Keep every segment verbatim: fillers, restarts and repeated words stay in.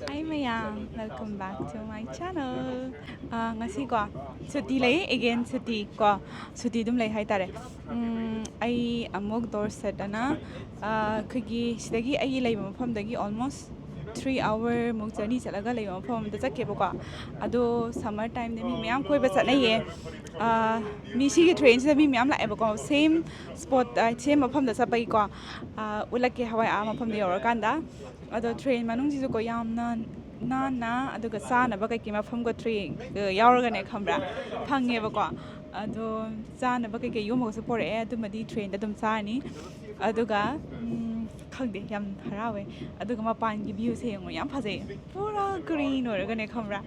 Hi ꯃꯌꯥꯝ, welcome back to my channel. ꯑꯥ, ꯉꯁꯤꯀꯣ ꯁꯨꯇꯤ ꯂꯩ, again ꯁꯨꯇꯤ ꯀꯣ, ꯁꯨꯇꯤ ꯑꯗꯨꯝ ꯂꯩ ꯍꯥꯏꯇꯥꯔꯦ꯫ ꯎꯝ, ꯑꯩ ꯑꯃꯨꯛ ꯗꯣꯔꯁꯦꯠ ꯑꯅ, ꯑꯥ, ꯑꯩꯈꯣꯏꯒꯤ ꯁꯤꯗꯒꯤ, ꯑꯩꯒꯤ ꯂꯩꯕ ꯃꯐꯝꯗꯒꯤ almost three hour ꯃꯨꯛ journey ꯆꯠꯂꯒ ꯂꯩꯕ ꯃꯐꯝ ꯑꯃꯗ ꯆꯠꯀꯦꯕꯀꯣ꯫ ꯑꯗꯣ summer time ꯗ ꯃꯤ ꯃꯌꯥꯝ ꯀꯣꯏꯕ ꯆꯠꯅꯩꯌꯦ꯫ ꯑꯥ, ꯃꯤ ꯁꯤꯒꯤ train ꯁꯤꯗ ꯃꯤ ꯃꯌꯥꯝ ꯂꯥꯛꯑꯦꯕꯀꯣ, same spot, ꯑꯥ, same ꯃꯐꯝꯗ ꯆꯠꯄꯒꯤꯀꯣ꯫ ꯑꯥ, ꯎꯠꯂꯛꯀꯦ ꯍꯋꯥꯏ ꯑꯥ ꯃꯐꯝꯗ ꯌꯧꯔꯀꯥꯟꯗ꯫ ꯑꯗꯣ train ꯃꯅꯨꯡꯁꯤꯁꯨꯀꯣ ꯌꯥꯝꯅ ꯅꯥꯟꯅ, ꯑꯗꯨꯒ ꯆꯥꯅꯕ ꯀꯩꯀꯩ ꯃꯐꯝꯒ train ꯌꯥꯎꯔꯒꯅꯦ, ꯈꯪꯕ꯭ꯔꯥ, ꯐꯪꯉꯦꯕꯀꯣ꯫ ꯑꯗꯣ ꯆꯥꯅꯕ ꯀꯩꯀꯩ ꯌꯣꯝꯃꯒꯁꯨ ꯄꯣꯔꯛꯑꯦ, ꯑꯗꯨꯃꯗꯤ train ꯗ ꯑꯗꯨꯝ ꯆꯥꯔꯅꯤ꯫ ꯑꯗꯨꯒ ꯎꯝ, ꯈꯪꯗꯦ, ꯌꯥꯝ ꯍꯔꯥꯎꯋꯦ꯫ ꯑꯗꯨꯒ ꯃꯄꯥꯟꯒꯤ view ꯁꯦ ꯌꯦꯡꯉꯣ, ꯌꯥꯝ ꯐꯖꯩ, ꯄꯨꯔꯥ green ꯑꯣꯏꯔꯒꯅꯦ, ꯈꯪꯕ꯭ꯔꯥ꯫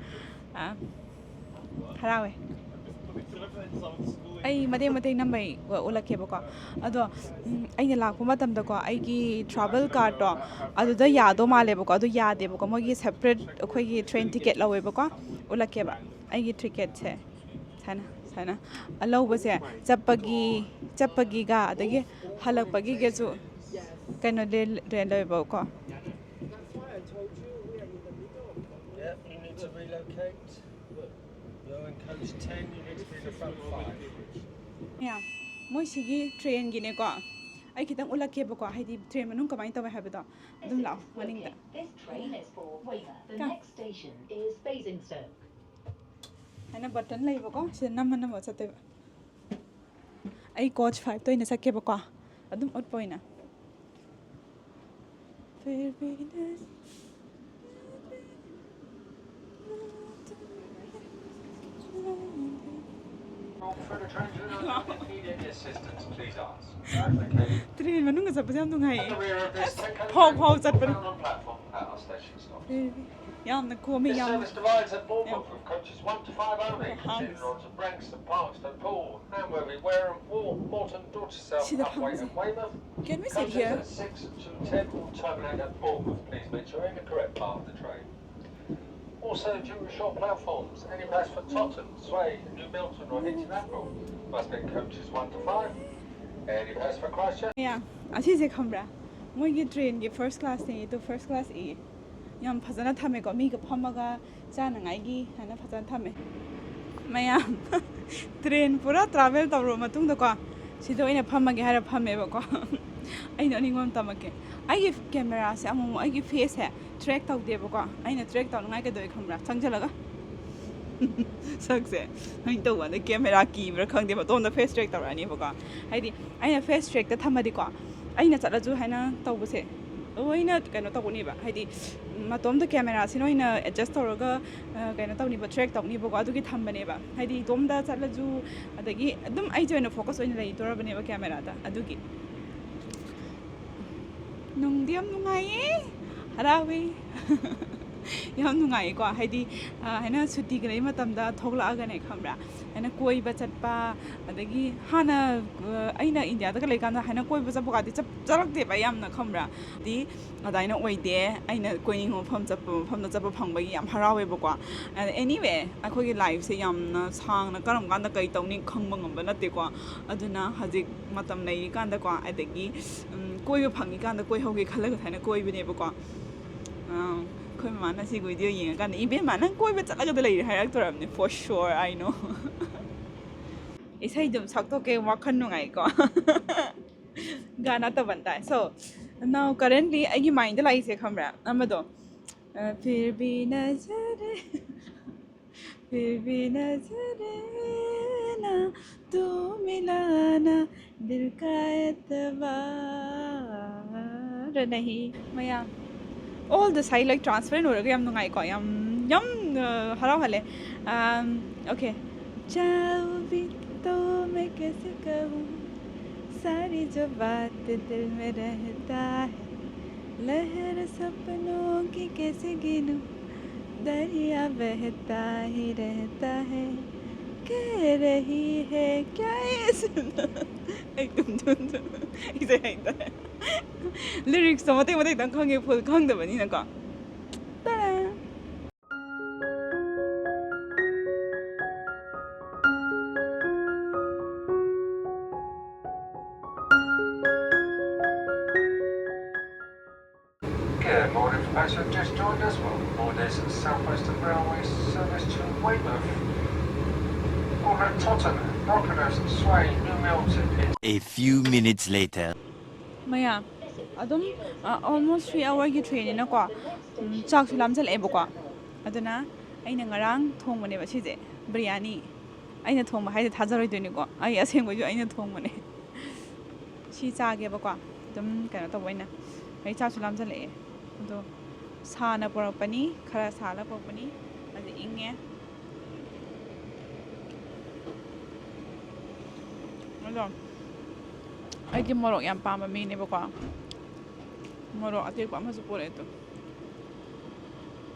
ꯑꯥ, ꯍꯔꯥꯎꯋꯦ꯫ ꯑꯩ ꯃꯇꯦꯛ ꯃꯇꯦꯛ ꯅꯝꯕꯩ ꯎꯠꯂꯛꯀꯦꯕꯀꯣ꯫ ꯑꯗꯣ ꯎꯝ, ꯑꯩꯅ ꯂꯥꯛꯄ ꯃꯇꯝꯗꯀꯣ, ꯑꯩꯒꯤ travel card ꯇꯣ ꯑꯗꯨꯗ ꯌꯥꯗꯧ ꯃꯥꯜꯂꯦꯕꯀꯣ, ꯑꯗꯨ ꯌꯥꯗꯦꯕꯀꯣ, ꯃꯣꯏꯒꯤ separate ꯑꯩꯈꯣꯏꯒꯤ train ticket ꯂꯧꯋꯦꯕꯀꯣ꯫ ꯎꯠꯂꯛꯀꯦꯕ ꯑꯩꯒꯤ ticket ꯁꯦ꯫ ꯁꯨꯃꯥꯏꯅ ꯁꯨꯃꯥꯏꯅ ꯂꯧꯕꯁꯦ, ꯆꯠꯄꯒꯤ, ꯆꯠꯄꯒꯤꯒ ꯑꯗꯒꯤ ꯍꯜꯂꯛꯄꯒꯤꯒꯁꯨ ꯀꯩꯅꯣ ꯂꯦ-, ꯂꯦ-, ꯂꯩꯕꯀꯣ꯫ Yeah, you need to relocate. You're in coach ten, you need to be in the front five. ꯃꯌꯥꯝ, ꯃꯣꯏ ꯁꯤꯒꯤ train ꯒꯤꯅꯦꯀꯣ, ꯑꯩ ꯈꯤꯇꯪ ꯎꯠꯂꯛꯀꯦꯕꯀꯣ, ꯍꯥꯏꯗꯤ train ꯃꯅꯨꯡ ꯀꯃꯥꯏꯅ ꯇꯧꯋꯦ ꯍꯥꯏꯕꯗꯣ꯫ ꯑꯗꯨꯝ ꯂꯥꯛꯑꯣ ꯃꯅꯤꯡꯗ꯫ This train is for Weymouth. The next station is Basingstoke. ꯍꯥꯏꯅ button ꯂꯩꯕꯀꯣ, ꯁꯤꯗ ꯅꯝꯃ ꯅꯝꯃ ꯆꯠꯇꯣꯏꯕ꯫ ꯑꯩ coach five ꯇ ꯑꯣꯏꯅ ꯆꯠꯀꯦꯕꯀꯣ, ꯑꯗꯨꯝ ꯎꯠꯄ ꯑꯣꯏꯅ꯫ Train ꯃꯅꯨꯡꯗ ꯆꯠꯄꯁꯦ ꯌꯥꯝ ꯅꯨꯡꯉꯥꯏꯌꯦ꯫ ꯐꯥꯎ ꯐꯥꯎ ꯆꯠꯄꯅꯦ꯫ ꯌꯥꯝꯅ ꯀꯣꯝꯃꯦ, ꯌꯥꯝꯅ꯫ Service divides at Bournemouth with coaches one to five only. Continue on to Branxton, Parkstone, Poole, Hamworthy, Wareham, Wall, Moreton, Dorchester, Uxbridge and Weymouth. Can we sit here? Coaches six to ten will terminate at Bournemouth. Please make sure you're in the correct part of the train. Also, due to short platforms, any place for Totton, Sway, New Milton or Hitchin Admiral must be in coaches one to five. Any place for Christchurch? ꯌꯥ, ꯑꯁꯤꯁꯦ ꯈꯪꯕ꯭ꯔꯥ? ꯃꯣꯏꯒꯤ train ꯒꯤ first class ꯅꯦ, ꯑꯗꯣ first class ꯏꯌꯦ꯫ ꯌꯥꯝ ꯐꯖꯅ ꯊꯝꯃꯦꯀꯣ, ꯃꯤꯒ ꯐꯝꯃꯒ ꯆꯥꯅꯉꯥꯏꯒꯤ ꯍꯥꯏꯅ ꯐꯖꯅ ꯊꯝꯃꯦ꯫ ꯃꯌꯥꯝ ꯇ꯭ꯔꯦꯟ ꯄꯨꯔꯥ ꯇ꯭ꯔꯥꯚꯦꯜ ꯇꯧꯔꯕ ꯃꯇꯨꯡꯗꯀꯣ, ꯁꯤꯗ ꯑꯣꯏꯅ ꯐꯝꯃꯒꯦ ꯍꯥꯏꯔ ꯐꯝꯃꯦꯕꯀꯣ꯫ ꯑꯩꯅ ꯑꯅꯤꯡꯕ ꯑꯃ ꯇꯝꯃꯛꯀꯦ꯫ ꯑꯩꯒꯤ ꯀꯦꯃꯦꯔꯥꯁꯦ ꯑꯃꯨꯛ ꯑꯃꯨꯛ ꯑꯩꯒꯤ ꯐꯦꯁꯁꯦ ꯇ꯭ꯔꯦꯛ ꯇꯧꯗꯦꯕꯀꯣ꯫ ꯑꯩꯅ ꯇ꯭ꯔꯦꯛ ꯇꯧꯅꯉꯥꯏ ꯀꯩꯗꯧꯋꯦ ꯈꯪꯕ꯭ꯔꯥ? ꯆꯪꯁꯤꯜꯂꯒ ꯁꯛꯁꯦ ꯁꯨꯃꯥꯏꯅ ꯇꯧꯕ ꯀꯥꯟꯗ ꯀꯦꯃꯦꯔꯥ ꯀꯤꯕ꯭ꯔꯥ ꯈꯪꯗꯦ, ꯃꯇꯣꯝꯗ ꯐꯦꯁ ꯇ꯭ꯔꯦꯛ ꯇꯧꯔꯛꯑꯅꯤꯕꯀꯣ꯫ ꯍꯥꯏꯗꯤ ꯑꯩꯅ ꯐꯦꯁ ꯇ꯭ꯔꯦꯛꯇ ꯊꯝꯃꯗꯤꯀꯣ, ꯑꯩꯅ ꯆꯠꯂꯁꯨ ꯍꯥꯏꯅ ꯇꯧꯕꯁꯦ ꯂꯣꯏꯅ ꯀꯩꯅꯣ ꯇꯧꯒꯅꯦꯕ꯫ ꯍꯥꯏꯗꯤ ꯃꯇꯣꯝꯇ ꯀꯦꯃꯦꯔꯥꯁꯤꯅ ꯑꯣꯏꯅ ꯑꯦꯗꯖꯁ ꯇꯧꯔꯒ ꯀꯩꯅꯣ ꯇꯧꯅꯤꯕ, ꯇ꯭ꯔꯦꯛ ꯇꯧꯅꯤꯕꯀꯣ꯫ ꯑꯗꯨꯒꯤ ꯊꯝꯕꯅꯦꯕ꯫ ꯍꯥꯏꯗꯤ ꯏꯇꯣꯝꯗ ꯆꯠꯂꯁꯨ, ꯑꯗꯒꯤ ꯑꯗꯨꯝ ꯑꯩꯁꯦ ꯑꯣꯏꯅ ꯐꯣꯀꯁ ꯑꯣꯏꯅ ꯂꯩꯗꯣꯔꯕꯅꯦꯕ ꯀꯦꯃꯦꯔꯥꯗ꯫ ꯑꯗꯨꯒꯤ ꯅꯨꯡꯗꯤ ꯌꯥꯝ ꯅꯨꯡꯉꯥꯏꯌꯦ, ꯍꯔꯥꯎꯋꯦ꯫ ꯌꯥꯝ ꯅꯨꯡꯉꯥꯏꯌꯦꯀꯣ꯫ ꯍꯥꯏꯗꯤ ꯍꯥꯏꯅ ꯁꯨꯇꯤꯒ ꯂꯩꯕ ꯃꯇꯝꯗ ꯊꯣꯛꯂꯛꯑꯒꯅꯦ, ꯈꯪꯕ꯭ꯔꯥ, ꯍꯥꯏꯅ ꯀꯣꯏꯕ ꯆꯠꯄ, ꯑꯗꯒꯤ ꯍꯥꯟꯅ ꯑꯩꯅ ꯏꯟꯗꯤꯌꯥꯗꯒ ꯂꯩꯀꯥꯟꯗ ꯍꯥꯏꯅ ꯀꯣꯏꯕ ꯆꯠꯄ ꯀꯥꯗꯤ ꯆꯠ ꯆꯠꯂꯛꯇꯦꯕ ꯌꯥꯝꯅ, ꯈꯪꯕ꯭ꯔꯥ꯫ ꯗꯤ ꯑꯗꯨꯃꯥꯏꯅ ꯑꯣꯏꯗꯦ꯫ ꯑꯩꯅ ꯀꯣꯏꯅꯤꯡꯕ ꯃꯐꯝ ꯆꯠꯄ, ꯃꯐꯝꯗ ꯆꯠꯄ ꯐꯪꯕꯒꯤ ꯌꯥꯝ ꯍꯔꯥꯎꯋꯦꯕꯀꯣ꯫ ꯑꯦꯅꯤꯋꯦ, ꯑꯩꯈꯣꯏꯒꯤ ꯂꯥꯏꯐꯁꯦ ꯌꯥꯝꯅ ꯁꯥꯡꯅ ꯀꯔꯝ ꯀꯥꯟꯗ ꯀꯩ ꯇꯧꯅꯤ ꯈꯪꯕ ꯉꯝꯕ ꯅꯠꯇꯦꯀꯣ꯫ ꯑꯗꯨꯅ ꯍꯧꯖꯤꯛ ꯃꯇꯝ ꯂꯩꯔꯤꯀꯥꯟꯗꯀꯣ, ꯑꯗꯒꯤ ꯀꯣꯏꯕ ꯐꯪꯉꯤꯀꯥꯟꯗ ꯀꯣꯏꯍꯧꯒꯦ ꯈꯜꯂꯒ ꯁꯨꯃꯥꯏꯅ ꯀꯣꯏꯕꯅꯦꯕꯀꯣ꯫ ꯑꯩꯈꯣꯏ ꯃꯃꯥꯅ ꯁꯤ ꯚꯤꯗꯤꯑꯣ ꯌꯦꯡꯉꯀꯥꯟꯗ, "ꯏꯕꯦꯝꯃ, ꯅꯪ ꯀꯣꯏꯕ ꯆꯠꯂꯒꯗ ꯂꯩꯔꯦ" ꯍꯥꯏꯔꯛꯇꯣꯔꯕꯅꯦ, for sure, I know꯫ ꯏꯁꯩꯗꯨꯝ ꯁꯛꯇꯣꯛꯀꯦ, ꯋꯥꯈꯜ ꯅꯨꯡꯉꯥꯏꯀꯣ꯫ ꯒꯥꯅꯥ ꯇꯣ ꯕꯟꯇꯥ ꯍꯦ꯫ So, now currently ꯑꯩꯒꯤ ꯃꯥꯏꯟꯗ ꯂꯥꯛꯏꯁꯦ, ꯈꯪꯕ꯭ꯔꯥ, ꯑꯃꯗꯣ, ꯑ, "फिर भी नजर, फिर भी नजर ना तू मिलाना, दिल का एतबार नहीं", ꯃꯌꯥꯝ꯫ All the side, like, transparent ꯑꯣꯏꯔꯒ ꯌꯥꯝ ꯅꯨꯡꯉꯥꯏꯀꯣ, ꯌꯥꯝ, ꯌꯥꯝ, ꯑ, ꯍꯔꯥꯎꯍꯜꯂꯦ꯫ ꯑꯝ, okay. चाहूँ भी तो मैं कैसे कहूँ, सारी जो बात दिल में रहता है, लहर सपनों की कैसे गिनूँ, दरिया बहता ही रहता है, कह रही है क्या ये सुनो। एकदम धुन धुन। ꯏꯁꯩ ꯍꯩꯇꯔꯦ꯫ ꯂꯤꯔꯤꯛꯁꯇꯣ ꯃꯇꯦꯛ ꯃꯇꯦꯛꯇꯪ ꯈꯪꯉꯦ, ꯐꯨꯜ ꯈꯪꯗꯕꯅꯤꯅꯀꯣ꯫ ꯇꯥꯔꯥ! Good morning, passengers. Don't Borders, South Western Railway service to Weymouth. Ormond Totton, Brockenhurst, Sway, New Milton. A few minutes later. ꯃꯌꯥꯝ ꯑꯗꯨꯝ ꯑ, almost three hourꯒꯤ trainꯅꯤꯅꯀꯣ, ꯎꯝ, ꯆꯥꯛꯁꯨ ꯂꯥꯝꯁꯤꯜꯂꯛꯑꯦꯕꯀꯣ꯫ ꯑꯗꯨꯅ ꯑꯩꯅ ꯉꯔꯥꯡ ꯊꯣꯡꯕꯅꯦꯕ ꯁꯤꯁꯦ, ꯕꯤꯔꯌꯥꯅꯤ꯫ ꯑꯩꯅ ꯊꯣꯡꯕ ꯍꯥꯏꯁꯦ ꯊꯥꯖꯔꯣꯏꯗꯣꯏꯅꯤꯀꯣ, ꯑꯩ ꯑꯁꯦꯡꯕꯩꯁꯨ ꯑꯩꯅ ꯊꯣꯡꯕꯅꯦ꯫ ꯁꯤ ꯆꯥꯒꯦꯕꯀꯣ, ꯑꯗꯨꯝ ꯀꯩꯅꯣ ꯇꯧꯕ ꯑꯣꯏꯅ꯫ ꯑꯩ ꯆꯥꯛꯁꯨ ꯂꯥꯝꯁꯤꯜꯂꯛꯑꯦ꯫ ꯑꯗꯣ ꯁꯥꯅ ꯄꯨꯔꯛꯄꯅꯤ, ꯈꯔ ꯁꯥꯍꯜꯂ ꯄꯨꯔꯛꯄꯅꯤ꯫ ꯑꯗꯨ ꯏꯪꯉꯦ꯫ ꯑꯗꯣ ꯑꯩꯗꯤ ꯃꯣꯔꯣꯛ ꯌꯥꯝ ꯄꯥꯝꯕ ꯃꯤꯅꯦꯕꯀꯣ꯫ ꯃꯣꯔꯣꯛ ꯑꯇꯦꯛꯄ ꯑꯃꯁꯨ ꯄꯨꯔꯛꯑꯦ ꯇꯨ꯫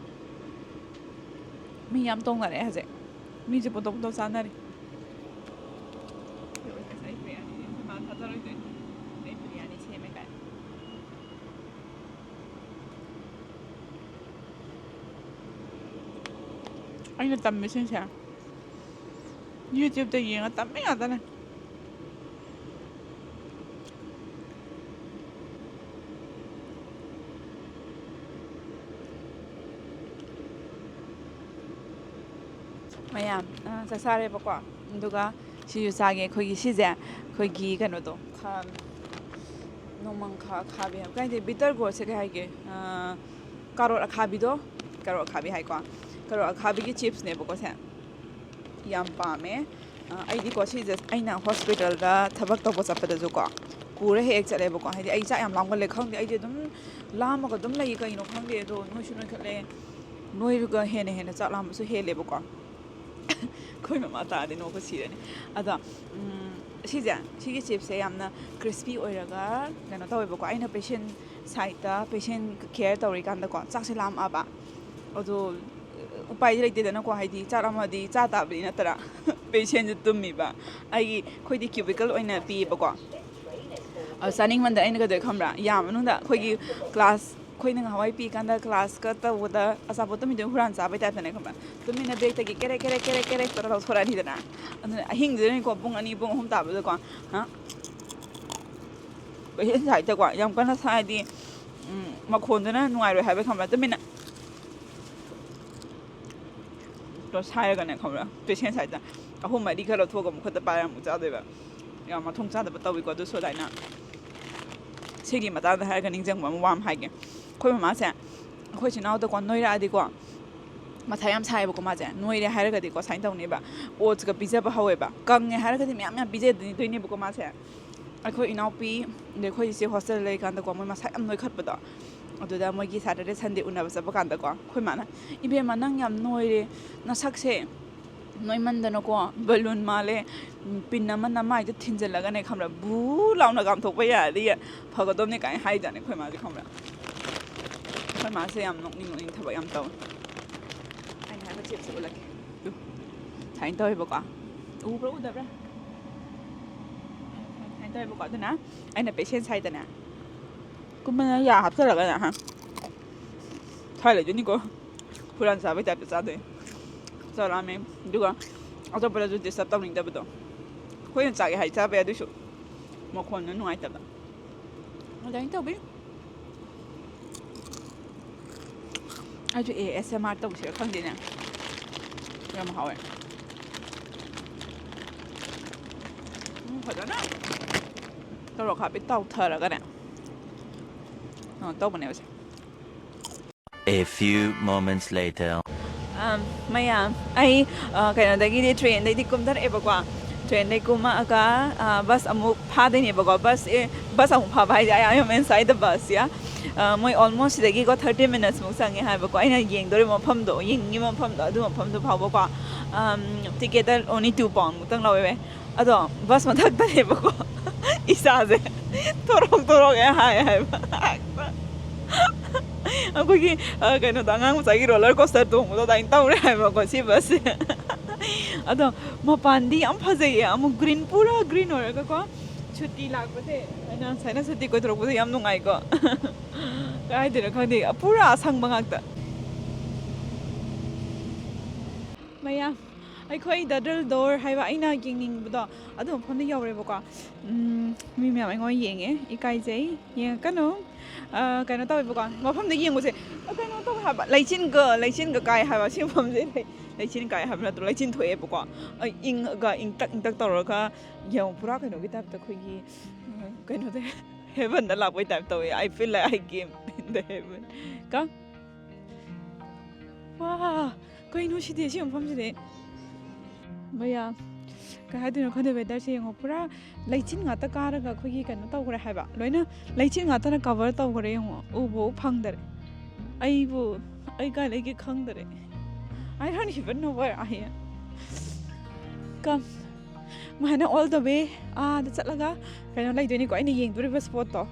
ꯃꯤ ꯌꯥꯝ ꯇꯣꯡꯅꯔꯦ ꯍꯧꯖꯤꯛ꯫ ꯃꯤꯁꯦ ꯄꯣꯇꯣ ꯄꯣꯇꯣ ꯆꯥꯅꯔꯤ꯫ ꯑꯩ ꯕꯤꯔꯌꯥꯅꯤ ꯁꯦꯝꯃꯦ ꯀꯥꯏ꯫ ꯑꯩꯅ ꯇꯝꯃꯤꯁꯤꯡꯁꯦ YouTubeꯇ ꯌꯦꯡꯉ ꯇꯝꯃꯤ ꯉꯥꯛꯇꯅꯦ꯫ ꯃꯌꯥꯝ, ꯑ, ꯆꯥꯛ ꯆꯥꯔꯦꯕꯀꯣ꯫ ꯑꯗꯨꯒ ꯁꯤꯁꯨ ꯆꯥꯒꯦ꯫ ꯑꯩꯈꯣꯏꯒꯤ ꯁꯤꯁꯦ, ꯑꯩꯈꯣꯏꯒꯤ ꯀꯩꯅꯣꯗꯣ, ꯈꯥ-, ꯅꯣꯡꯃꯪꯈꯥ ꯑꯈꯥꯕꯤ ꯍꯥꯏꯕ, ꯀꯩ ꯍꯥꯏꯗꯤ, bitter gourd ꯁꯦ ꯀꯩ ꯍꯥꯏꯒꯦ? ꯑ, ꯀꯥꯔꯣꯠ ꯑꯈꯥꯕꯤꯗꯣ, ꯀꯥꯔꯣꯠ ꯑꯈꯥꯕꯤ ꯍꯥꯏꯀꯣ꯫ ꯀꯥꯔꯣꯠ ꯑꯈꯥꯕꯤꯒꯤ chipsꯅꯦꯕꯀꯣ ꯁꯦ꯫ ꯌꯥꯝ ꯄꯥꯝꯃꯦ꯫ ꯑ, ꯑꯩꯗꯤꯀꯣ ꯁꯤꯁꯦ ꯑꯩꯅ hospitalꯗ ꯊꯕꯛ ꯇꯧꯕ ꯆꯠꯄꯗꯁꯨꯀꯣ ꯄꯨꯔ ꯍꯦꯛ ꯍꯦꯛ ꯆꯠꯂꯦꯕꯀꯣ꯫ ꯍꯥꯏꯗꯤ ꯑꯩ ꯆꯥꯛ ꯌꯥꯝ ꯂꯥꯝꯒꯜꯂꯦ ꯈꯪꯗꯦ, ꯑꯩꯗꯤ ꯑꯗꯨꯝ ꯂꯥꯝꯃꯒ ꯑꯗꯨꯝ ꯂꯩ, ꯀꯩꯅꯣ ꯈꯪꯗꯦ꯫ ꯑꯗꯣ ꯅꯣꯏꯁꯨ ꯅꯣꯏꯈꯠꯂꯦ, ꯅꯣꯏꯔꯒ ꯍꯦꯟꯅ ꯍꯦꯟꯅ ꯆꯥꯛ ꯂꯥꯝꯕꯁꯨ ꯍꯦꯜꯂꯦꯕꯀꯣ꯫ ꯑꯩꯈꯣꯏ ꯃꯃꯥ ꯇꯥꯔꯗꯤ ꯅꯣꯛꯄ ꯁꯤꯔꯅꯤ꯫ ꯑꯗꯣ, ꯎꯝ, ꯁꯤꯁꯦ, ꯁꯤꯒꯤ chipsꯁꯦ ꯌꯥꯝꯅ crispy ꯑꯣꯏꯔꯒ ꯀꯩꯅꯣ ꯇꯧꯋꯦꯕꯀꯣ꯫ ꯑꯩꯅ patient sideꯇ patient care ꯇꯧꯔꯤꯀꯥꯟꯗꯀꯣ ꯆꯥꯛꯁꯦ ꯂꯥꯝꯃꯛꯑꯕ꯫ ꯑꯗꯣ ꯎꯄꯥꯏꯗꯤ ꯂꯩꯇꯦꯗꯅꯀꯣ, ꯍꯥꯏꯗꯤ ꯆꯥꯛ ꯂꯥꯝꯃꯛꯑꯗꯤ ꯆꯥ ꯇꯥꯕꯅꯤ ꯅꯠꯇ꯭ꯔꯥ? Patientꯁꯨ ꯇꯨꯝꯃꯤꯕ꯫ ꯑꯩꯒꯤ, ꯑꯩꯈꯣꯏꯗꯤ cubicle ꯑꯣꯏꯅ ꯄꯤꯌꯦꯕꯀꯣ꯫ ꯑꯗꯣ ꯆꯥꯅꯤꯡꯃꯟꯗ ꯑꯩꯅ ꯀꯩꯗꯧꯋꯦ ꯈꯪꯕ꯭ꯔꯥ? ꯌꯥꯝ ꯃꯅꯨꯡꯗ ꯑꯩꯈꯣꯏꯒꯤ class, ꯑꯩꯈꯣꯏꯅ ꯉꯍꯥꯟꯋꯥꯏ ꯄꯤꯀꯥꯟꯗ classꯀ ꯇꯧꯕꯗ ꯑꯆꯥꯄꯣꯠ ꯇꯨꯝꯃꯤꯗꯣ ꯍꯨꯔꯥꯟ ꯆꯥꯕꯩ typeꯇꯅꯦ ꯈꯪꯕ꯭ꯔꯥ? ꯇꯨꯃꯤꯟꯅ bagꯇꯒꯤ ꯀꯦꯔꯦꯛ ꯀꯦꯔꯦꯛ ꯀꯦꯔꯦꯛ ꯀꯦꯔꯦꯛ ꯇꯧꯔ ꯂꯧꯊꯣꯔꯛꯑꯅꯤꯗꯅ꯫ ꯑꯗꯨꯅ ꯑꯍꯤꯡꯗꯨꯗꯅꯤꯀꯣ, ꯄꯨꯡ ꯑꯅꯤ ꯄꯨꯡ ꯑꯍꯨꯝ ꯇꯥꯕꯗꯀꯣ, ꯍꯥ? Patient sideꯇꯀꯣ ꯌꯥꯝ ꯀꯟꯅ ꯁꯥꯏꯗꯤ, ꯎꯝ, ꯃꯈꯣꯟꯗꯨꯅ ꯅꯨꯡꯉꯥꯏꯔꯣꯏ ꯍꯥꯏꯕꯩ ꯈꯪꯕ꯭ꯔꯥ? ꯇꯨꯃꯤꯟꯅ ꯁꯥꯏꯔꯒꯅꯦ, ꯈꯪꯕ꯭ꯔꯥ, ꯄꯦꯁꯦꯟ ꯁꯥꯏꯗ ꯑꯍꯨꯝ ꯃꯔꯤ ꯈꯔ ꯂꯧꯊꯣꯛꯑꯒ ꯑꯃꯨꯛ ꯈꯨꯠꯇ ꯄꯥꯏꯔꯒ ꯑꯃꯨꯛ ꯆꯥꯗꯣꯏꯕ꯫ ꯌꯥꯝ ꯃꯊꯣꯡ ꯆꯥꯗꯕ ꯇꯧꯋꯤꯀꯣ꯫ ꯑꯗꯨꯁꯨ ꯑꯗꯨꯃꯥꯏꯅ ꯁꯤꯒꯤ ꯃꯇꯥꯡꯗ ꯍꯥꯏꯔꯒ ꯅꯤꯡꯁꯤꯡꯕ ꯑꯃ ꯋꯥ ꯑꯃ ꯍꯥꯏꯒꯦ꯫ ꯑꯩꯈꯣꯏ ꯃꯃꯥꯁꯦ ꯑꯩꯈꯣꯏ ꯏꯆꯤꯟ ꯏꯅꯥꯎꯗꯀꯣ ꯅꯣꯏꯔꯛꯑꯗꯤꯀꯣ ꯃꯊꯥ ꯌꯥꯝ ꯁꯥꯏꯌꯦꯕꯀꯣ꯫ ꯃꯥꯁꯦ ꯅꯣꯏꯔꯦ ꯍꯥꯏꯔꯒꯗꯤꯀꯣ ꯁꯨꯃꯥꯏꯅ ꯇꯧꯅꯦꯕ, ꯑꯣꯠꯁꯀ ꯄꯤꯖꯕ ꯍꯧꯋꯦꯕ꯫ ꯀꯪꯉꯦ ꯍꯥꯏꯔꯒꯗꯤ ꯃꯌꯥꯝ ꯃꯌꯥꯝ ꯄꯤꯖꯗꯣꯏꯅꯦꯕꯀꯣ ꯃꯥꯁꯦ꯫ ꯑꯩꯈꯣꯏ ꯏꯅꯥꯎꯄꯤ ꯑꯗꯩ ꯑꯩꯈꯣꯏ ꯏꯆꯦ ꯍꯣꯁꯇꯦꯜ ꯂꯩꯔꯤꯀꯥꯟꯗꯀꯣ, ꯃꯣꯏ ꯃꯁꯥ ꯌꯥꯝ ꯅꯣꯏꯈꯠꯄꯗꯣ꯫ ꯑꯗꯨꯗ ꯃꯣꯏꯒꯤ ꯁꯦꯇꯔꯗꯦ ꯁꯟꯗꯦ ꯎꯅꯕ ꯆꯠꯄ ꯀꯥꯟꯗꯀꯣ, ꯑꯩꯈꯣꯏ ꯃꯥꯅ, "ꯏꯕꯦꯝꯃ, ꯅꯪ ꯌꯥꯝ ꯅꯣꯏꯔꯦ, ꯅꯁꯛꯁꯦ ꯅꯣꯏꯃꯟꯗꯅꯀꯣ ꯕꯂꯨꯟ ꯃꯥꯜꯂꯦ, ꯄꯤꯟ ꯑꯃ ꯅꯃꯥꯏꯗ ꯊꯤꯟꯖꯜꯂꯒꯅꯦ, ꯈꯪꯕ꯭ꯔꯥ, ꯕꯨ ꯂꯥꯎꯅ ꯀꯥꯝꯊꯣꯛꯄ ꯌꯥꯔꯗꯤ ꯐꯒꯗꯕꯅꯦ" ꯀꯥꯏꯅ ꯍꯥꯏꯖꯥꯠꯅꯤ ꯑꯩꯈꯣꯏ ꯃꯥꯁꯦ, ꯈꯪꯕ꯭ꯔꯥ꯫ ꯑꯩꯈꯣꯏ ꯃꯥꯁꯦ ꯌꯥꯝ ꯅꯣꯛꯅꯤꯡ ꯅꯣꯛꯅꯤꯡ ꯊꯕꯛ ꯌꯥꯝ ꯇꯧꯋꯦ꯫ ꯑꯩꯅ ꯍꯥꯏꯕ ꯆꯦꯞꯁꯦ ꯎꯠꯂꯛꯀꯦ꯫ ꯇꯨ꯫ ꯁꯨꯃꯥꯏꯅ ꯇꯧꯋꯦꯕꯀꯣ꯫ ꯎꯕ꯭ꯔꯥ ꯎꯗꯕ꯭ꯔꯥ? ꯁꯨꯃꯥꯏꯅ ꯇꯧꯋꯦꯕꯀꯣ꯫ ꯑꯗꯨꯅ ꯑꯩꯅ ꯄꯦꯁꯦꯟꯁ ꯍꯥꯏꯗꯅꯦ, ꯀꯨꯝꯕꯅ ꯌꯥ ꯍꯥꯞꯆꯜꯂꯒꯅꯦ, ꯍꯥ, ꯊꯥꯏ ꯂꯩꯗꯣꯏꯅꯤꯀꯣ꯫ ꯍꯨꯔꯥꯟ ꯆꯥꯕꯩ ꯇꯥꯏꯞꯇ ꯆꯥꯗꯣꯏꯅꯤ꯫ ꯆꯥꯛ ꯂꯥꯝꯃꯦ꯫ ꯑꯗꯨꯒ ꯑꯇꯣꯞꯄꯗꯁꯨ ꯗꯤꯁꯇꯔꯕ ꯇꯧꯅꯤꯡꯗꯕꯗꯣ꯫ ꯑꯩꯈꯣꯏꯅ ꯆꯥꯒꯦ ꯍꯥꯏ ꯆꯥꯕ ꯌꯥꯏ, ꯑꯗꯨꯏꯁꯨ ꯃꯈꯣꯟꯗꯣ ꯅꯨꯡꯉꯥꯏꯇꯕ꯫ ꯑꯗꯨꯃꯥꯏꯅ ꯇꯧꯕꯤ꯫ ꯑꯩꯁꯨ ASMR ꯇꯧꯁꯤꯔ ꯈꯪꯗꯦꯅꯦ꯫ ꯌꯥꯝ ꯍꯥꯎꯋꯦ꯫ ꯎꯝ, ꯐꯖꯅ ꯇꯧꯔꯣ ꯈꯥꯄꯤ ꯇꯧꯊꯔꯒꯅꯦ꯫ ꯑ, ꯇꯧꯕꯅꯦꯕꯁꯦ꯫ A few moments later. ꯑꯝ, ꯃꯌꯥꯝ, ꯑꯩ, ꯑ, ꯀꯩꯅꯣꯗꯒꯤꯗꯤ, ꯇ꯭ꯔꯦꯟꯗꯩꯗꯤ ꯀꯨꯝꯊꯔꯛꯑꯦꯕꯀꯣ꯫ ꯇ꯭ꯔꯦꯟꯗꯩ ꯀꯨꯝꯃꯛꯑꯒ, ꯑ, ꯕꯁ ꯑꯃꯨꯛ ꯐꯥꯗꯣꯏꯅꯦꯕꯀꯣ꯫ ꯕꯁ, ꯑꯦ, ꯕꯁ ꯑꯃꯨꯛ ꯐꯥꯕ ꯍꯥꯏꯁꯦ, I am inside the bus, yeah. ꯑ, ꯃꯣꯏ almost ꯁꯤꯗꯒꯤꯀꯣ thirty minutes ꯃꯨꯛ ꯆꯪꯉꯦ ꯍꯥꯏꯕꯀꯣ꯫ ꯑꯩꯅ ꯌꯦꯡꯗꯣꯔꯤꯕ ꯃꯐꯝꯗꯣ, ꯌꯦꯡꯅꯤꯡꯉꯤꯕ ꯃꯐꯝꯗꯣ, ꯑꯗꯨ ꯃꯐꯝꯗꯣ ꯐꯥꯎꯕꯀꯣ, ꯑꯝ, ticket ꯇ only two pound ꯃꯨꯛꯇꯪ ꯂꯧꯋꯦ꯫ ꯑꯗꯣ ꯕꯁ ꯃꯊꯛꯇꯅꯦꯕꯀꯣ꯫ ꯏꯁꯥꯁꯦ ꯊꯣꯔꯣꯛ ꯊꯣꯔꯣꯛ ꯍꯦꯛ ꯍꯥꯏ ꯍꯥꯏꯕ꯫ ꯑꯩꯈꯣꯏꯒꯤ, ꯑ, ꯀꯩꯅꯣꯗ, ꯑꯉꯥꯡ ꯃꯆꯥꯒꯤ roller coaster ꯇꯣꯡꯕꯗꯣ ꯑꯗꯨꯃꯥꯏꯅ ꯇꯧꯔꯦ ꯍꯥꯏꯕꯀꯣ ꯁꯤ ꯕꯁꯁꯦ꯫ ꯑꯗꯣ ꯃꯄꯥꯟꯗꯤ ꯌꯥꯝ ꯐꯖꯩꯌꯦ, ꯑꯃꯨꯛ green, ꯄꯨꯔꯥ green ꯑꯣꯏꯔꯒꯀꯣ꯫ ꯁꯨꯇꯤ ꯂꯥꯛꯄꯁꯦ, ꯑꯩꯅ ꯁꯨꯃꯥꯏꯅ ꯁꯨꯇꯤ ꯀꯣꯏꯊꯣꯔꯛꯄꯁꯦ ꯌꯥꯝ ꯅꯨꯡꯉꯥꯏꯀꯣ꯫ ꯀꯥꯏꯗꯅꯣ ꯈꯪꯗꯦ, ꯄꯨꯔꯥ ꯑꯁꯪꯕ ꯉꯥꯛꯇ꯫ ꯃꯌꯥꯝ, ꯑꯩꯈꯣꯏ ꯗꯗꯜ ꯗꯣꯔ ꯍꯥꯏꯕ ꯑꯩꯅ ꯌꯦꯡꯅꯤꯡꯕꯗꯣ, ꯑꯗꯨ ꯃꯐꯝꯗ ꯌꯧꯔꯦꯕꯀꯣ꯫ ꯎꯝ, ꯃꯤ ꯃꯌꯥꯝ ꯑꯩꯉꯣꯟꯗ ꯌꯦꯡꯉꯦ, ꯏꯀꯥꯏꯖꯩ, ꯌꯦꯡꯉꯛꯀꯅꯨ꯫ ꯑ, ꯀꯩꯅꯣ ꯇꯧꯋꯦꯕꯀꯣ, ꯃꯐꯝꯗ ꯌꯦꯡꯕꯁꯦ, ꯑ, ꯀꯩꯅꯣ ꯇꯧꯋꯦ ꯍꯥꯏꯕ, ꯂꯩꯆꯤꯟꯒ, ꯂꯩꯆꯤꯟꯒ ꯀꯥꯏ ꯍꯥꯏꯕ ꯁꯤ ꯃꯐꯝꯁꯦ꯫ ꯂꯩ-, ꯂꯩꯆꯤꯟ ꯀꯥꯏ ꯍꯥꯏꯕ ꯅꯠꯇ꯭ꯔꯣ? ꯂꯩꯆꯤꯟ ꯊꯣꯛꯑꯦꯕꯀꯣ꯫ ꯑꯩ ꯏꯪꯉꯒ ꯏꯪꯇꯛ ꯏꯪꯇꯛ ꯇꯧꯔꯒ, ꯌꯦꯡꯉꯣ, ꯄꯨꯔꯥ ꯀꯩꯅꯣꯒꯤ ꯇꯥꯏꯞꯇ, ꯑꯩꯈꯣꯏꯒꯤ, ꯎꯝ, ꯀꯩꯅꯣꯗ, ꯍꯦꯕꯟꯗ ꯂꯥꯛꯄꯩ ꯇꯥꯏꯞ ꯇꯧꯋꯦ꯫ I feel like I came in the heaven. ꯀ ꯋꯥ, ꯀꯩꯅꯣ ꯁꯤꯗꯤ, ꯁꯤ ꯃꯐꯝꯁꯤꯗꯤ? ꯃꯌꯥ, ꯀꯩ ꯍꯥꯏꯗꯣꯏꯅꯣ ꯈꯪꯗꯦ, ꯋꯦꯗꯔꯁꯦ ꯌꯦꯡꯉꯣ, ꯄꯨꯔꯥ ꯂꯩꯆꯤꯟ ꯉꯥꯛꯇ ꯀꯥꯔꯒ ꯑꯩꯈꯣꯏꯒꯤ ꯀꯩꯅꯣ ꯇꯧꯈ꯭ꯔꯦ ꯍꯥꯏꯕ, ꯂꯣꯏꯅ ꯂꯩꯆꯤꯟ ꯉꯥꯛꯇꯅ ꯀꯚꯔ ꯇꯧꯈ꯭ꯔꯦ꯫ ꯌꯦꯡꯉꯣ, ꯎꯕ ꯐꯪꯗꯔꯦ꯫ ꯑꯩꯕꯨ, ꯑꯩ ꯀꯥꯏ ꯂꯩꯒꯦ ꯈꯪꯗꯔꯦ꯫ I don't even know where I am. Come. ꯁꯨꯃꯥꯏꯅ all the way ꯑꯥꯗ ꯆꯠꯂꯒ ꯀꯩꯅꯣ ꯂꯩꯗꯣꯏꯅꯤꯀꯣ, ꯑꯩꯅ ꯌꯦꯡꯗꯣꯔꯤꯕ ꯁ꯭ꯄꯣꯠꯇꯣ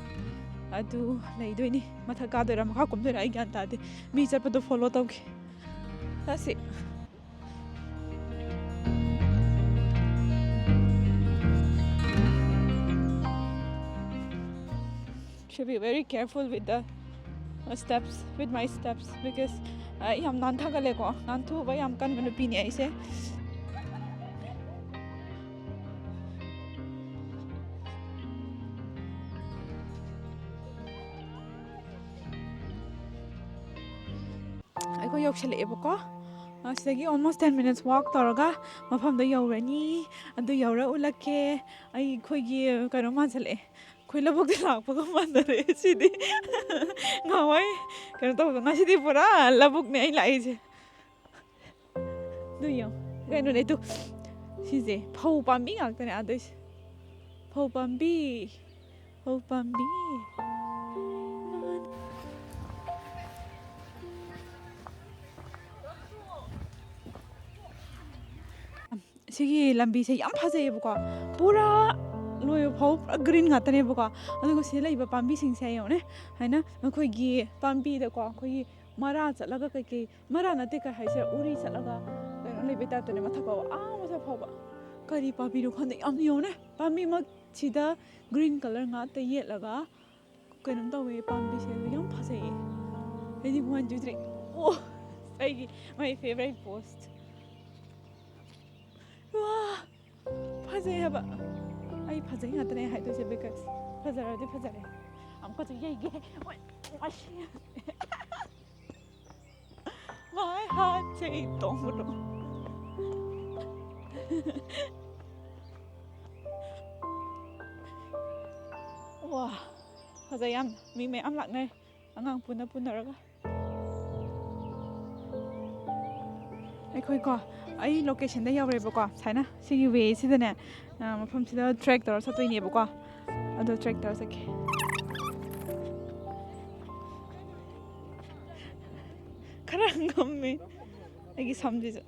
ꯑꯗꯨ ꯂꯩꯗꯣꯏꯅꯤ꯫ ꯃꯊꯛ ꯀꯥꯗꯣꯏꯔꯥ, ꯃꯈꯥ ꯀꯨꯝꯗꯣꯏꯔꯥ, ꯑꯩ ꯒ꯭ꯌꯥꯟ ꯇꯥꯗꯦ꯫ ꯃꯤ ꯆꯠꯄꯗꯣ ꯐꯣꯂꯣ ꯇꯧꯒꯦ꯫ ꯆꯠꯁꯤ꯫ Should be very careful with the, uh, steps, with my steps, because, uh, ꯌꯥꯝ ꯅꯥꯟꯊꯒꯜꯂꯦꯀꯣ꯫ ꯅꯥꯟꯊꯨꯕ ꯌꯥꯝ ꯀꯟꯕ ꯅꯨꯄꯤꯅꯦ ꯑꯩꯁꯦ꯫ ꯑꯩꯈꯣꯏ ꯌꯧꯁꯜꯂꯛꯑꯦꯕꯀꯣ꯫ ꯑ, ꯁꯤꯗꯒꯤ almost ten minutes walk ꯇꯧꯔꯒ ꯃꯐꯝꯗꯣ ꯌꯧꯔꯅꯤ꯫ ꯑꯗꯨ ꯌꯧꯔ ꯎꯠꯂꯛꯀꯦ꯫ ꯑꯩꯈꯣꯏꯒꯤ ꯀꯩꯅꯣ ꯃꯥꯟꯁꯜꯂꯛꯑꯦ꯫ ꯑꯩꯈꯣꯏ ꯂꯧꯕꯨꯛꯇ ꯂꯥꯛꯄꯒ ꯃꯥꯟꯅꯔꯛꯑꯦ ꯁꯤꯗꯤ꯫ ꯉꯍꯥꯟꯋꯥꯏ ꯀꯩꯅꯣ ꯇꯧꯕꯗꯣ, ꯉꯁꯤꯗꯤ ꯄꯨꯔꯥ ꯂꯧꯕꯨꯛꯅꯦ ꯑꯩ ꯂꯥꯛꯏꯁꯦ꯫ ꯑꯗꯨ ꯌꯦꯡꯉꯣ꯫ ꯀꯩꯅꯣꯅꯦ ꯑꯗꯨ꯫ ꯁꯤꯁꯦ ꯐꯧ ꯄꯥꯝꯕꯤ ꯉꯥꯛꯇꯅꯦ ꯑꯥꯗꯩꯁꯦ꯫ ꯐꯧ ꯄꯥꯝꯕꯤ꯫ ꯐꯧ ꯄꯥꯝꯕꯤ꯫ ꯁꯤꯒꯤ ꯂꯝꯕꯤꯁꯦ ꯌꯥꯝ ꯐꯖꯩꯌꯦꯕꯀꯣ꯫ ꯄꯨꯔꯥ ꯂꯣꯏꯕ ꯐꯥꯎ ꯄꯨꯔꯥ ꯒ꯭ꯔꯤꯟ ꯉꯥꯛꯇꯅꯦꯕꯀꯣ꯫ ꯑꯗꯨꯒ ꯁꯤꯗ ꯂꯩꯕ ꯄꯥꯝꯕꯤꯁꯤꯡꯁꯦ ꯌꯦꯡꯉꯨꯅꯦ꯫ ꯍꯥꯏꯅ ꯑꯩꯈꯣꯏꯒꯤ ꯄꯥꯝꯕꯤꯗꯀꯣ, ꯑꯩꯈꯣꯏꯒꯤ ꯃꯔꯥ ꯆꯠꯂꯒ ꯀꯩꯀꯩ, ꯃꯔꯥ ꯅꯠꯇꯦ, ꯀꯩ ꯍꯥꯏꯁꯤꯔ, ꯎꯔꯤ ꯆꯠꯂꯒ ꯀꯩꯅꯣ ꯂꯩꯕꯩ ꯇꯥꯏꯞꯇꯅꯦ, ꯃꯊꯛ ꯐꯥꯎꯕ, ꯑꯥ ꯃꯊꯛ ꯐꯥꯎꯕ꯫ ꯀꯔꯤ ꯄꯥꯝꯕꯤꯅꯣ ꯈꯪꯗꯦ, ꯌꯥꯝ ꯌꯦꯡꯉꯨꯅꯦ꯫ ꯄꯥꯝꯕꯤꯃꯛꯁꯤꯗ ꯒ꯭ꯔꯤꯟ ꯀꯂꯔ ꯉꯥꯛꯇ ꯌꯦꯠꯂꯒ ꯀꯩꯅꯣꯝ ꯇꯧꯋꯦ, ꯄꯥꯝꯕꯤꯁꯦ ꯑꯗꯨ ꯌꯥꯝ ꯐꯖꯩꯌꯦ꯫ Ready, one, two, three. ꯑꯣ, ꯑꯩꯒꯤ, my favorite post. ꯋꯥ, ꯐꯖꯩ ꯍꯥꯏꯕ꯫ ꯑꯩ ꯐꯖꯩ ꯉꯥꯛꯇꯅꯦ ꯍꯥꯏꯗꯣꯏꯁꯦ, because ꯐꯖꯔꯗꯤ ꯐꯖꯔꯦ꯫ ꯑꯃꯨꯛꯀꯁꯨ ꯌꯩꯒꯦ꯫ ꯃꯥꯏ꯫ ꯍꯥꯠꯁꯦ ꯑꯩ ꯇꯣꯡꯕꯗꯣ꯫ ꯋꯥ, ꯐꯖꯩ ꯌꯥꯝ꯫ ꯃꯤ ꯃꯌꯥꯝ ꯂꯥꯛꯅꯩ, ꯑꯉꯥꯡ ꯄꯨꯟꯅ ꯄꯨꯟꯅꯔꯒ꯫ ꯑꯩꯈꯣꯏꯀꯣ, ꯑꯩ ꯂꯣꯀꯦꯁꯟꯗ ꯌꯧꯔꯦꯕꯀꯣ꯫ ꯁꯨꯃꯥꯏꯅ ꯁꯤꯒꯤ ꯋꯦ ꯁꯤꯗꯅꯦ, ꯑ, ꯃꯐꯝꯁꯤꯗ ꯇ꯭ꯔꯦꯛ ꯇꯧꯔ ꯆꯠꯇꯣꯏꯅꯦꯕꯀꯣ꯫ ꯑꯗꯣ ꯇ꯭ꯔꯦꯛ ꯇꯧꯔ ꯆꯠꯀꯦ꯫ ꯈꯔ ꯉꯝꯃꯦ ꯑꯩꯒꯤ ꯁꯝꯁꯤꯁꯨ꯫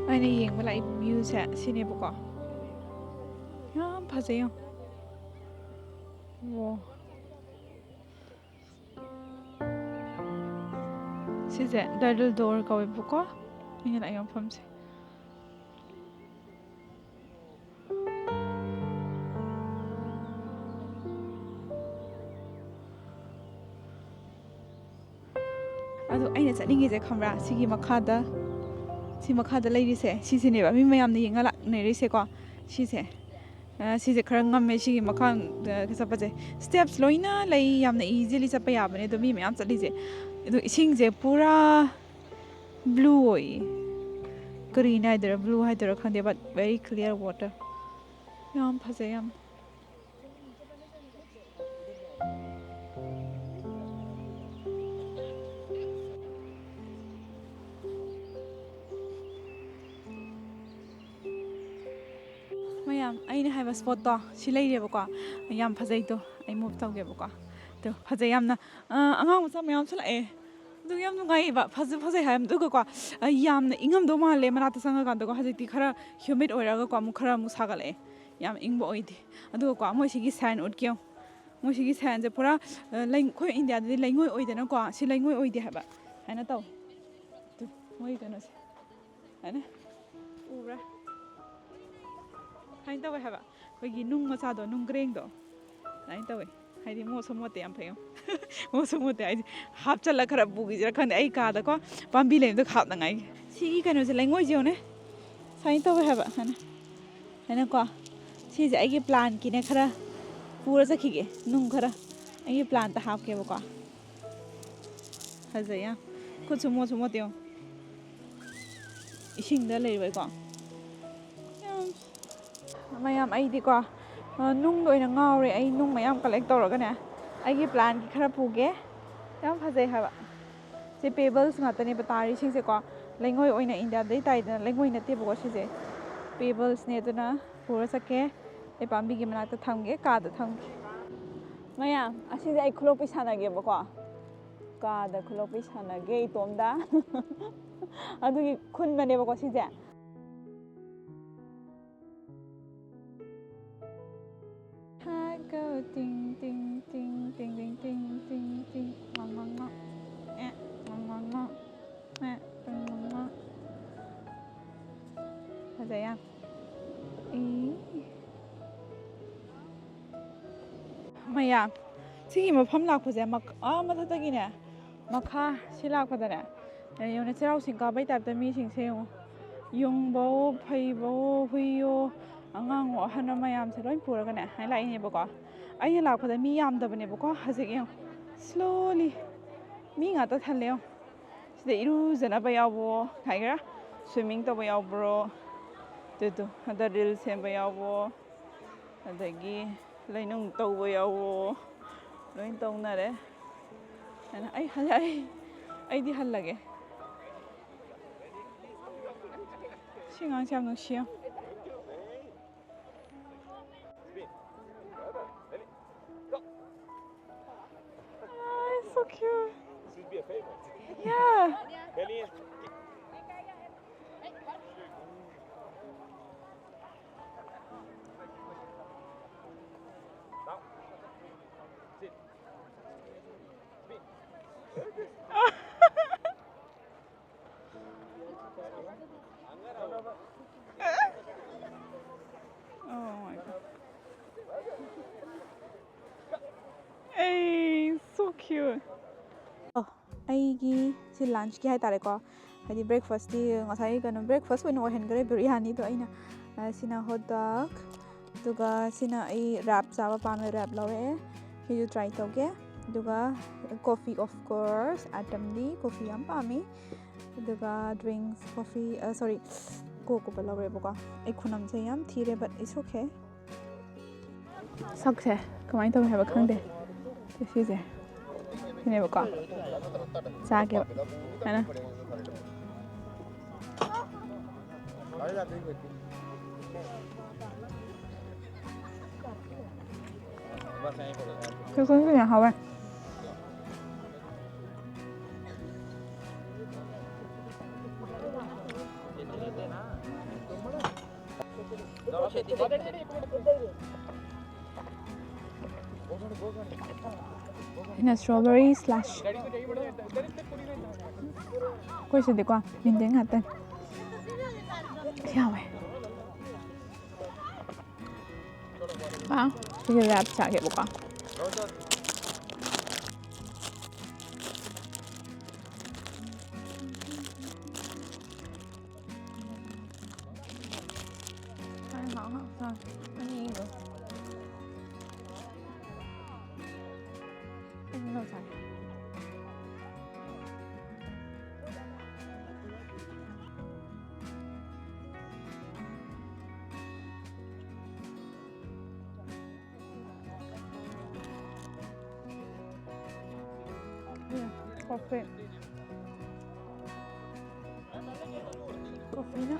ꯑꯩꯅ ꯌꯦꯡꯕ ꯂꯥꯛꯏ ꯚ꯭ꯌꯨꯁꯦ ꯁꯤꯅꯦꯕꯀꯣ꯫ ꯌꯥꯝ ꯐꯖꯩ ꯌꯦꯡꯉꯣ꯫ ꯋꯥ꯫ ꯁꯤꯁꯦ ꯗꯥꯏꯗꯜ ꯗꯣꯔ ꯀꯧꯋꯦꯕꯀꯣ, ꯑꯩꯅ ꯂꯥꯛꯏ ꯃꯐꯝꯁꯦ꯫ ꯑꯗꯣ ꯑꯩꯅ ꯆꯠꯅꯤꯡꯉꯤꯁꯦ ꯈꯪꯕ꯭ꯔꯥ? ꯁꯤꯒꯤ ꯃꯈꯥꯗ, ꯁꯤ ꯃꯈꯥꯗ ꯂꯩꯔꯤꯁꯦ, ꯁꯤꯁꯤꯅꯦꯕ ꯃꯤ ꯃꯌꯥꯝꯅ ꯌꯦꯡꯉ ꯂꯥꯛꯅꯔꯤꯁꯦꯀꯣ꯫ ꯁꯤꯁꯦ, ꯑ, ꯁꯤꯁꯦ ꯈꯔ ꯉꯝꯃꯦ, ꯁꯤꯒꯤ ꯃꯈꯥꯗ ꯆꯠꯄꯁꯦ꯫ ꯁ꯭ꯇꯦꯞꯁ ꯂꯣꯏꯅ ꯂꯩ, ꯌꯥꯝꯅ ꯏꯖꯤꯂꯤ ꯆꯠꯄ ꯌꯥꯕꯅꯦ꯫ ꯑꯗꯣ ꯃꯤ ꯃꯌꯥꯝ ꯆꯠꯂꯤꯁꯦ, ꯑꯗꯣ ꯏꯁꯤꯡꯁꯦ ꯄꯨꯔꯥ ꯕ꯭ꯂꯨ ꯑꯣꯏꯌꯦ꯫ ꯀꯔꯤꯅ ꯍꯥꯏꯗꯣꯏꯔꯥ, ꯕ꯭ꯂꯨ ꯍꯥꯏꯗꯣꯏꯔꯥ ꯈꯪꯗꯦ, but very clear water꯫ ꯌꯥꯝ ꯐꯖꯩ ꯌꯥꯝ꯫ ꯃꯌꯥꯝ, ꯑꯩꯅ ꯍꯥꯏꯕ ꯁ꯭ꯄꯣꯠꯇꯣ ꯁꯤ ꯂꯩꯔꯦꯕꯀꯣ꯫ ꯌꯥꯝ ꯐꯖꯩꯗꯣ, ꯑꯩ ꯃꯨꯚ ꯇꯧꯒꯦꯕꯀꯣ꯫ ꯑꯗꯣ ꯐꯖꯩ ꯌꯥꯝꯅ꯫ ꯑ, ꯑꯉꯥꯡ ꯃꯆꯥ ꯃꯌꯥꯝꯁꯨ ꯂꯥꯛꯑꯦ꯫ ꯑꯗꯨ ꯌꯥꯝ ꯅꯨꯡꯉꯥꯏꯌꯦꯕ, ꯐꯖ ꯐꯖꯩ ꯍꯥꯏ꯫ ꯑꯗꯨꯒꯀꯣ, ꯑ, ꯌꯥꯝꯅ ꯏꯪꯉꯝꯗꯧ ꯃꯥꯜꯂꯦ ꯃꯅꯥꯛꯇ ꯆꯪꯉꯀꯥꯟꯗꯀꯣ꯫ ꯍꯧꯖꯤꯛꯇꯤ ꯈꯔ ꯍ꯭ꯌꯨꯃꯤꯗ ꯑꯣꯏꯔꯒꯀꯣ, ꯑꯃꯨꯛ ꯈꯔ ꯑꯃꯨꯛ ꯁꯥꯒꯠꯂꯛꯑꯦ꯫ ꯌꯥꯝ ꯏꯪꯕ ꯑꯣꯏꯗꯦ꯫ ꯑꯗꯨꯒꯀꯣ, ꯃꯣꯏ ꯁꯤꯒꯤ ꯁꯥꯏꯟ ꯎꯠꯀꯦ ꯌꯦꯡꯉꯨ꯫ ꯃꯣꯏ ꯁꯤꯒꯤ ꯁꯥꯏꯟꯁꯦ ꯄꯨꯔꯥ, ꯑ, ꯂꯩ-, ꯑꯩꯈꯣꯏ ꯏꯟꯗꯤꯌꯥꯗꯗꯤ ꯂꯩꯉꯣꯏ ꯑꯣꯏꯗꯅꯀꯣ, ꯁꯤ ꯂꯩꯉꯣꯏ ꯑꯣꯏꯗꯦ ꯍꯥꯏꯕ꯫ ꯁꯨꯃꯥꯏꯅ ꯇꯧ꯫ ꯇꯨ, ꯃꯣꯏ ꯀꯩꯅꯣꯁꯦ꯫ ꯁꯨꯃꯥꯏꯅ꯫ ꯎꯕ꯭ꯔꯥ? ꯁꯨꯃꯥꯏꯅ ꯇꯧꯋꯦ ꯍꯥꯏꯕ꯫ ꯑꯩꯈꯣꯏꯒꯤ ꯅꯨꯡ ꯃꯆꯥꯗꯣ, ꯅꯨꯡ ꯒ꯭ꯔꯦꯡꯗꯣ꯫ ꯁꯨꯃꯥꯏꯅ ꯇꯧꯋꯦ꯫ ꯍꯥꯏꯗꯤ ꯃꯣꯠꯁꯨ ꯃꯣꯠꯇꯦ, ꯌꯥꯝ ꯐꯩ ꯌꯦꯡꯉꯣ꯫ ꯃꯣꯠꯁꯨ ꯃꯣꯠꯇꯦ ꯍꯥꯏꯗꯤ ꯍꯥꯞꯆꯜꯂ ꯈꯔ ꯄꯨꯈꯤꯁꯤꯔꯥ ꯈꯪꯗꯦ꯫ ꯑꯩ ꯀꯥꯗꯀꯣ ꯄꯥꯝꯕꯤ ꯂꯩꯕꯗꯣ ꯍꯥꯞꯅꯉꯥꯏꯒꯤ꯫ ꯁꯤꯒꯤ ꯀꯩꯅꯣꯁꯦ, ꯂꯩꯉꯣꯏꯁꯦ ꯌꯦꯡꯉꯨꯅꯦ꯫ ꯁꯨꯃꯥꯏꯅ ꯇꯧꯋꯦ ꯍꯥꯏꯕ꯫ ꯁꯨꯃꯥꯏꯅ꯫ ꯁꯨꯃꯥꯏꯅꯀꯣ꯫ ꯁꯤꯁꯦ ꯑꯩꯒꯤ ꯄ꯭ꯂꯥꯟꯠꯀꯤꯅꯦ, ꯈꯔ ꯄꯨꯔ ꯆꯠꯈꯤꯒꯦ꯫ ꯅꯨꯡ ꯈꯔ ꯑꯩꯒꯤ ꯄ꯭ꯂꯥꯟꯠꯇ ꯍꯥꯞꯀꯦꯕꯀꯣ꯫ ꯐꯖꯩ ꯌꯥꯝ꯫ ꯈꯨꯠꯁꯨ ꯃꯣꯠꯁꯨ ꯃꯣꯠꯇꯦ ꯌꯦꯡꯉꯣ꯫ ꯏꯁꯤꯡꯗ ꯂꯩꯔꯤꯕꯩꯀꯣ꯫ ꯌꯥꯝ-, ꯃꯌꯥꯝ, ꯑꯩꯗꯤꯀꯣ, ꯑ, ꯅꯨꯡꯗ ꯑꯣꯏꯅ ꯉꯥꯎꯔꯦ꯫ ꯑꯩ ꯅꯨꯡ ꯃꯌꯥꯝ ꯀꯂꯦꯛ ꯇꯧꯔꯒꯅꯦ, ꯑꯩꯒꯤ ꯄ꯭ꯂꯥꯟꯒꯤ ꯈꯔ ꯄꯨꯒꯦ꯫ ꯌꯥꯝ ꯐꯖꯩ ꯍꯥꯏꯕ꯫ ꯁꯤ ꯄꯦꯕꯜꯁ ꯉꯥꯛꯇꯅꯦꯕ ꯇꯥꯔꯤꯁꯤꯡꯁꯦꯀꯣ꯫ ꯂꯩꯉꯣꯏ ꯑꯣꯏꯅ ꯏꯟꯗꯤꯌꯥꯗꯩ ꯇꯥꯏꯗꯅ, ꯂꯩꯉꯣꯏ ꯅꯠꯇꯦꯕꯀꯣ ꯁꯤꯁꯦ꯫ ꯄꯦꯕꯜꯁꯅꯦ, ꯑꯗꯨꯅ ꯄꯨꯔ ꯆꯠꯀꯦ꯫ ꯑꯩ ꯄꯥꯝꯕꯤꯒꯤ ꯃꯅꯥꯛꯇ ꯊꯝꯒꯦ, ꯀꯥꯗ ꯊꯝꯒꯦ꯫ ꯃꯌꯥꯝ, ꯑꯁꯤꯁꯦ ꯑꯩ ꯈꯨꯂꯣꯛꯄꯤ ꯁꯥꯟꯅꯒꯦꯕꯀꯣ꯫ ꯀꯥꯗ ꯈꯨꯂꯣꯛꯄꯤ ꯁꯥꯟꯅꯒꯦ ꯏꯇꯣꯝꯗ꯫ ꯑꯗꯨꯒꯤ ꯈꯨꯟꯕꯅꯦꯕꯀꯣ ꯁꯤꯁꯦ꯫ ꯍꯥꯏꯒꯣ ꯇꯤꯡ ꯇꯤꯡ ꯇꯤꯡ ꯇꯤꯡ ꯇꯤꯡ ꯇꯤꯡ ꯇꯤꯡ ꯇꯤꯡ꯫ ꯉꯣꯡ ꯉꯣꯡ ꯉꯣꯡ꯫ ꯑꯦ, ꯉꯣꯡ ꯉꯣꯡ ꯉꯣꯡ꯫ ꯑꯦ, ꯉꯣꯡ ꯉꯣꯡ ꯉꯣꯡ꯫ ꯐꯖꯩ ꯌꯥꯝ꯫ ꯏ꯫ ꯃꯌꯥꯝ, ꯁꯤꯒꯤ ꯃꯐꯝ ꯂꯥꯛꯄꯁꯦ ꯃꯛ-, ꯑꯥ ꯃꯊꯛꯇꯒꯤꯅꯦ, ꯃꯈꯥ ꯁꯤ ꯂꯥꯛꯄꯗꯅꯦ, ꯌꯦꯡꯉꯨꯅꯦ, ꯆꯩꯔꯥꯎ ꯆꯤꯡ ꯀꯥꯕꯩ ꯇꯥꯏꯞꯇ ꯃꯤꯁꯤꯡꯁꯦ ꯌꯦꯡꯉꯨ꯫ ꯌꯨꯝꯕꯧ, ꯐꯩꯕꯧ, ꯍꯨꯏꯌꯣ, ꯑꯉꯥꯡꯋꯣ, ꯑꯍꯟꯅ ꯃꯌꯥꯝꯁꯦ ꯂꯣꯏ ꯄꯨꯔꯒꯅꯦ ꯍꯥꯏ ꯂꯥꯛꯏꯅꯦꯕꯀꯣ꯫ ꯑꯩꯅ ꯂꯥꯛꯄꯗ ꯃꯤ ꯌꯥꯝꯗꯕꯅꯦꯕꯀꯣ꯫ ꯍꯧꯖꯤꯛ ꯌꯦꯡꯉꯨ, slowly ꯃꯤ ꯉꯥꯛꯇ ꯊꯜꯂꯦ ꯌꯦꯡꯉꯨ꯫ ꯁꯤꯗ ꯏꯔꯨꯖꯅꯕ ꯌꯥꯎꯕꯣ, ꯍꯥꯏꯒꯦꯔꯥ, swimming ꯇꯧꯕ ꯌꯥꯎꯕ꯭ꯔꯣ? ꯇꯨ, ꯇꯨ, ꯑꯗ reel ꯁꯦꯝꯕ ꯌꯥꯎꯕꯣ, ꯑꯗꯒꯤ ꯂꯩꯅꯨꯡ ꯇꯧꯕ ꯌꯥꯎꯕꯣ, ꯂꯣꯏ ꯇꯧꯅꯔꯦ꯫ ꯑꯩꯅ, "ꯑꯩ ꯍꯜ-, ꯑꯩ, ꯑꯩꯗꯤ ꯍꯜꯂꯒꯦ꯫" ꯁꯤ ꯑꯉꯥꯡꯁꯦ ꯌꯥꯝ ꯅꯨꯡꯁꯤ ꯌꯥꯝ꯫ Ah, it's so cute. Yeah. Oh my God. Hey, so cute. ꯑꯣ, ꯑꯩꯒꯤ ꯁꯤ lunchꯀꯤ ꯍꯥꯏꯇꯥꯔꯦꯀꯣ, ꯍꯥꯏꯗꯤ breakfastꯇꯤ ꯉꯁꯥꯏ ꯀꯩꯅꯣ breakfast ꯑꯣꯏꯅ ꯑꯣꯏꯍꯟꯈ꯭ꯔꯦ ꯕꯤꯔꯌꯥꯅꯤꯗꯣ ꯑꯩꯅ꯫ ꯑ, ꯁꯤꯅ hot dog, ꯑꯗꯨꯒ ꯁꯤꯅ ꯑꯩ wrap ꯆꯥꯕ ꯄꯥꯝꯃꯦ, wrap ꯂꯧꯔꯛꯑꯦ꯫ ꯁꯤꯁꯨ try ꯇꯧꯒꯦ꯫ ꯑꯗꯨꯒ coffee, of course, ꯑꯦꯇꯝꯗꯤ coffee ꯌꯥꯝ ꯄꯥꯝꯃꯤ꯫ ꯑꯗꯨꯒ drinks, coffee, sorry, Coke ꯀꯨꯝꯕ ꯂꯧꯔꯦꯕꯀꯣ꯫ ꯑꯩ ꯈꯨꯅꯝꯁꯦ ꯌꯥꯝ ꯊꯤꯔꯦ, but it's okay. ꯁꯛꯁꯦ ꯀꯃꯥꯏꯅ ꯇꯧꯋꯦ ꯍꯥꯏꯕ ꯈꯪꯗꯦ꯫ ꯁꯤꯁꯦ ꯁꯤꯅꯦꯕꯀꯣ꯫ ꯆꯥꯒꯦꯕ ꯁꯨꯃꯥꯏꯅ꯫ ꯁꯤ ꯀꯨꯟ ꯀꯨꯟ ꯌꯥꯝ ꯍꯥꯎꯋꯦ꯫ ꯑꯩꯅ strawberry slush꯫ ꯑꯩꯈꯣꯏ ꯁꯤꯗꯤꯀꯣ ꯌꯦꯟꯗꯦꯝ ꯉꯥꯛꯇꯅꯤ꯫ ꯌꯥꯎꯋꯦ꯫ ꯑꯥ, ꯁꯤꯒꯤ wrap ꯆꯥꯒꯦꯕꯀꯣ꯫ ꯎꯝ, coffee꯫ Coffeeꯅ